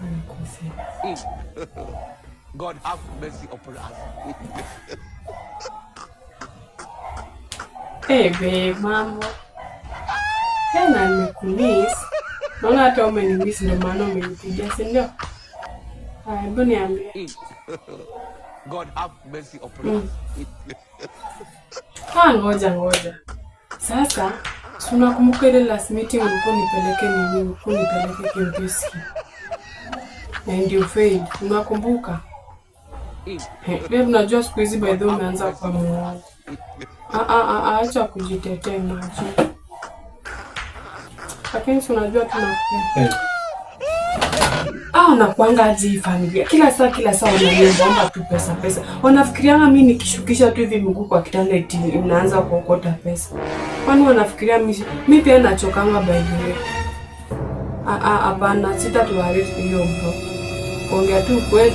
Nikose. God have mercy upon us. Hey babe, mambo. Hey, na nimekumiss. Naona hata umenimiss ndio maana umenipigia, si ndio? Haya, hebu niambie. God have mercy upon us. Ah, ngoja ngoja. Sasa, si unakumbuka ile last meeting ulikuwa nipeleke nini? Ulikuwa nipeleke Kempinski. And you failed. Unakumbuka? Hey, babe, unajua siku hizi by the way umeanza kuwa muongo. Ah, ah, ah, ah, acha kujitetea maji. Lakini si unajua tunakupenda. Ah, nakuanga aje hii familia. Kila saa kila saa wananiomba tu pesa pesa. Wanafikirianga mimi nikishukisha tu hivi mguu kwa kitanda eti unaanza kuokota pesa. Kwani wanafikiria mimi pia nachokanga by the way. Ah ah, hapana, sitatuharibu hiyo bro. Kuongea tu kweli.